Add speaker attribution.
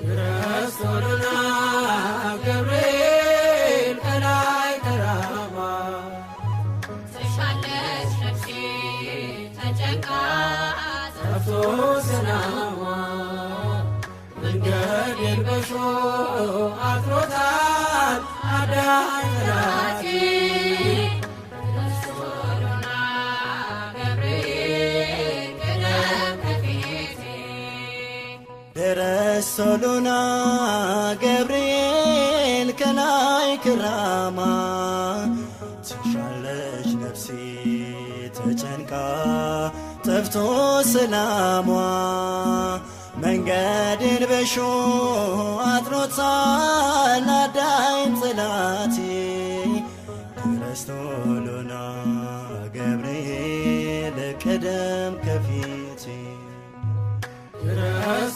Speaker 1: ድረስ ቶሎና ገብርኤል ከላይ ከራማ።
Speaker 2: ትሻለች ነፍሴ ተጨንቃ
Speaker 1: ጠፍቶ ሰላሟ፣ መንገዴን በሾህ አጥሮታል አዳኝ ጠላቴ።
Speaker 2: ድረስ ቶሎና ገብርኤል ቅደም ከፊቴ።
Speaker 3: ድረስ ቶሎና ገብርኤል ከላይ ክራማ፣ ትሻለች ነፍሴ ተጨንቃ ጠፍቶ ሰላሟ፣ መንገድን በሾህ አጥሮታል አዳኝ ጠላቴ። ድረስ ቶሎና ገብርኤል ቅደም ከፊቴ።
Speaker 1: ድረስ